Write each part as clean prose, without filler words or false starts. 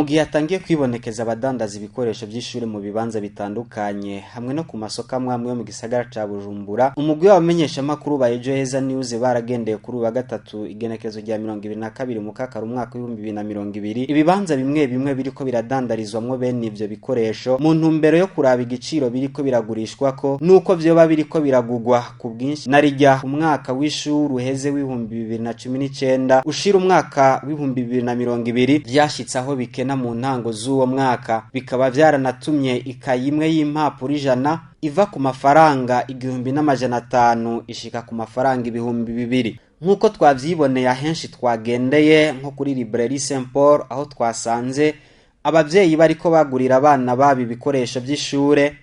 Mu gihe hatangiye kwibonekeza abadandaza ibikoresho by'ishuri mu bibanza bitandukanye hamwe no ku masoko amwe amwe yo mu gisagara ca Bujumbura, umugwi w'abamenyeshamakuru ba Ejo Heza News baragendeye kuri uyu wa gatatu, igenekerezo rya 22 Mukakaro umwaka w'2020, ibibanza bimwe bimwe biriko biradandarizwamwo bene ivyo bikoresho, mu ntumbero yo kuraba igiciro biriko biragurishwako nuko vyoba biriko biragugwa ku bwinshi, narirya umwaka w'ishuri uheze w'2019 ushira umwaka w'2020 vyashitse aho bikena mu ntango z'uwo mwaka, bikaba vyaranatumye ikayi imwe y'impapuro 100 iva ku mafaranga 1500 ishika ku mafaranga 2000, nk'uko twavyiboneye ahenshi twagendeye, nko kuri Librairie Saint Paul, aho twasanze abavyeyi bariko bagurira abana babo ibikoresho vy'ishure.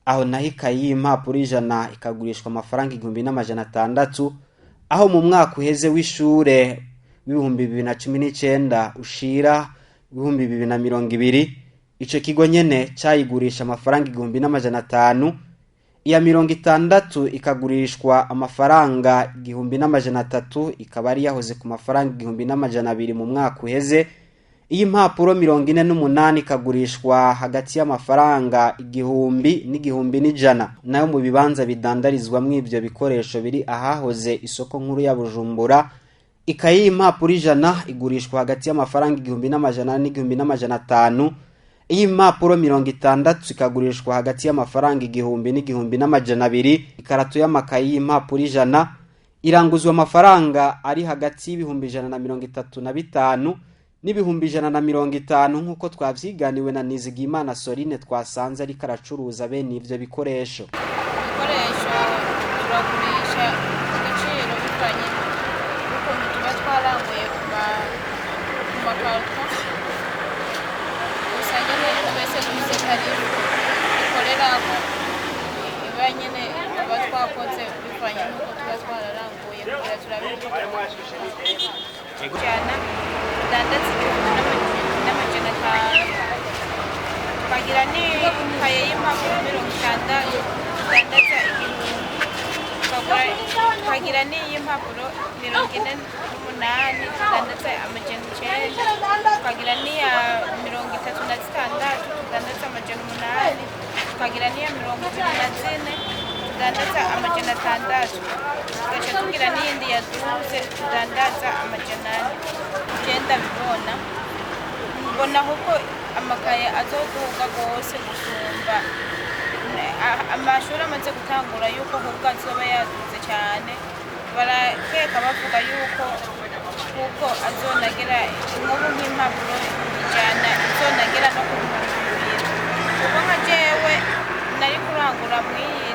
Aho naho ikayi y'impapuro 100 ikagurishwa amafaranga 1600, aho mu mwaka uheze w'ishure w'2019 ushira 2020 ico kigo nyene cayigurisha amafaranga 1500, iya 60 ikagurishwa amafaranga 1300, ikaba ari yahoze ku mafaranga 1200 mu mwaka uheze. Iyi mpapuro 48 ikagurishwa hagati y'amafaranga 1000 n'1100. Nayo mu bibanza bidandarizwamwo ivyo bikoresho biri ahahoze isoko nkuru ya Bujumbura, ikayi y'impapuro 100 igurishwa hagati y'amafaranga 1400 n'1500, iyi mpapuro 60 ikagurishwa hagati y'amafaranga 1000 n'1200. Ikarato y'amakayi y'impapuro 100 iranguzwa amafaranga ari hagati y'135,000 n'150,000, nk'uko twavyiganiwe na Nizigimana Sorine twasanze ariko aracuruza bene ivyo bikoresho. Ibikoresho turagurisha ku giciro bivanye n'ukuntu tuba twaranguye ku makarito. Gusa nyine twese dufise tarif dukorerako, iba nyine tuba twakoze bivanye n'uko tuba twararanguye, kugira turabe ibyo ijana tudandaza 1500, tukagira n'ikaye y'impapuro 60 tudandaza 1000, tukagira n'iy'impapuro 48 tudandaza 900, tukagira n'iya 36 tudandaza 800, tukagira n'iya 24 tudandaza 600, tugaca tugira n'iyindi ya 12 tudandaza 400. Genda bibona, mbona ahubwo amakaye azoduga rwose gusumba amashuri amaze gutangura, yuko ahubwo azoba yaduze cyane. Barakeka, bavuga yuko kuko azonagera nk'ubu nk'impapuro 100 izonagera no ku 2000, kuko nka jewe nari kurangura mw'iyi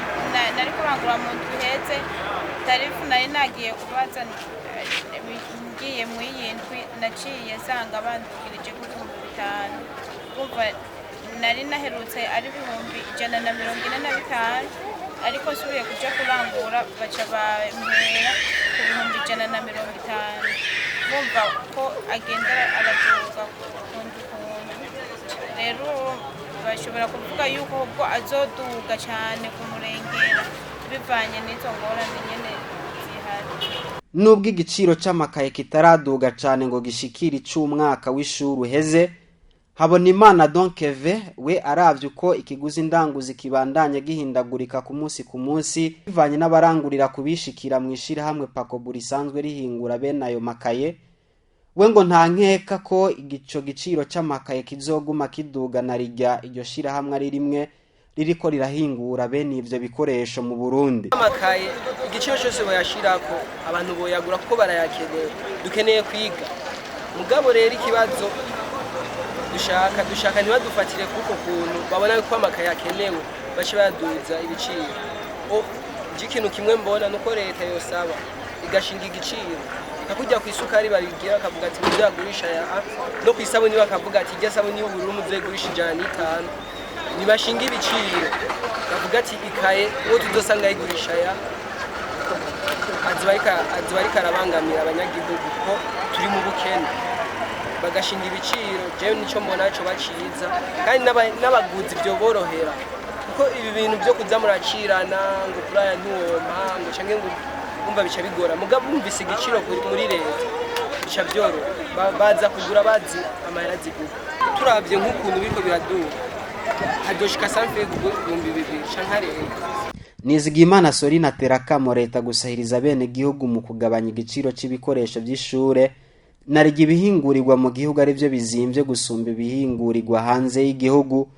nari kurangura mu ndwi iheze, tarif nari nagiye kubaza ngiye mw'iyi ndwi, naciye nsanga bandugirije ku 5000. Urumva nari naherutse ari 145,000, ariko nsubiye kuja kurangura baca bampera ku 150,000. Bumva ko agenda araduga kundi kuntu. Rero bashobora kuvuga yuko ubwo azoduga cyane kumurengera, bivanye n'izo ngorane nyene zihari. Nubwo igiciro c'amakaye kitaraduga cane ngo gishikire ic'umwaka w'ishuri uheze, Habonimana Donkeve we aravye uko ikiguzi ndanguzi kibandanya gihindagurika ku munsi ku munsi, bivanye n'abarangurira kubishikira mu ishirahamwe Pakobu risanzwe rihingura bene ayo makaye, we ngo nta nkeka ko ico giciro c'amakaye kizoguma kiduga, na rirya iryo shirahamwe ari rimwe ririko rirahingura bene ivyo bikoresho mu Burundi. Amakaye igiciro cyose boyashirako, abantu boyagura kuko barayakeneye, dukeneye kwiga. Mugabo rero ikibazo dushaka ntibadufatire kuko kuntu babona ko amakaye akenewe bace baduza ibiciro. Je ikintu kimwe mbona nuko leta yosaba igashinga igiciro nka kujya ku isukari babigira, bakavuga ati muzagurisha ya A, no ku isabuni bakavuga ati irya sabuni y'ubururu muzoyigurisha 105. Nibashinga ibiciro bavuga ati ikaye uwo tuzosanga ayigurisha ya aziba ariko arabangamira abanyagihugu, kuko turi mu bukene. Bagashinga ibiciro, jewe nico mbona co baciza, kandi n'abaguzi vyoborohera, kuko ibi bintu vyo kuza muracirana ngo kuri aya ntiwompa ngo canke ngo umva bica bigora. Mugabo bumvise igiciro muri leta bica Bica byoroha. Baza kugura bazi amahera zigurwa. Turavye nk'ukuntu biriko biraduga, hadoshika sanfe kugura 2000 canke arenga. Nizigiyimana Sorina atera akamo leta gusahiriza bene gihugu mu kugabanya igiciro c'ibikoresho vy'ishure, naryo ibihingurirwa mu gihugu arivyo bizimvye gusumba ibihingurirwa hanze y'igihugu.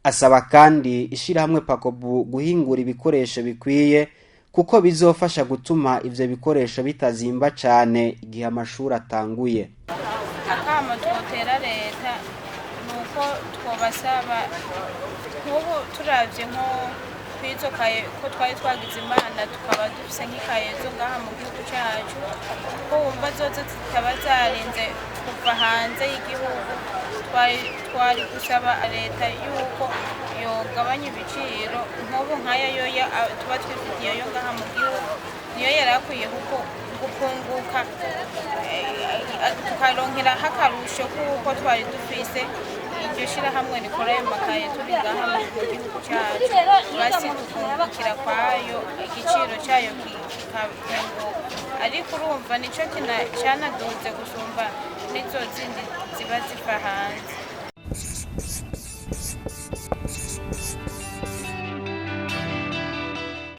Asaba kandi ishirahamwe Pakobu guhingura ibikoresho bikwiye, kuko bizofasha gutuma ivyo bikoresho bitazimba cane igihe amashuri atanguye. Akamo twotera leta ni uko twobasaba, nk'ubu turavye nko kw'izo kaye, ko twari twagize Imana tukaba dufise nk'ikaye zo ngaha mu gihugu cyacu, ko wumva zozo zitaba zarinze kuva hanze y'igihugu, twari gusaba leta yuko yogabanya ibiciro. Nk'ubu nk'aya yoya tuba twifitiye yo ngaha mu gihugu, niyo yari akwiye kuko gupunguka, tukaronkeraho akarusho kuko twari dufise iryo shirahamwe rikora ayo makaye turi ngaha mu gihugu cyacu, basi tukungukira kwayo, igiciro cyayo kikapunguka. Ariko urumva nico canaduze gusumba n'izo zindi ziba ziva hanze.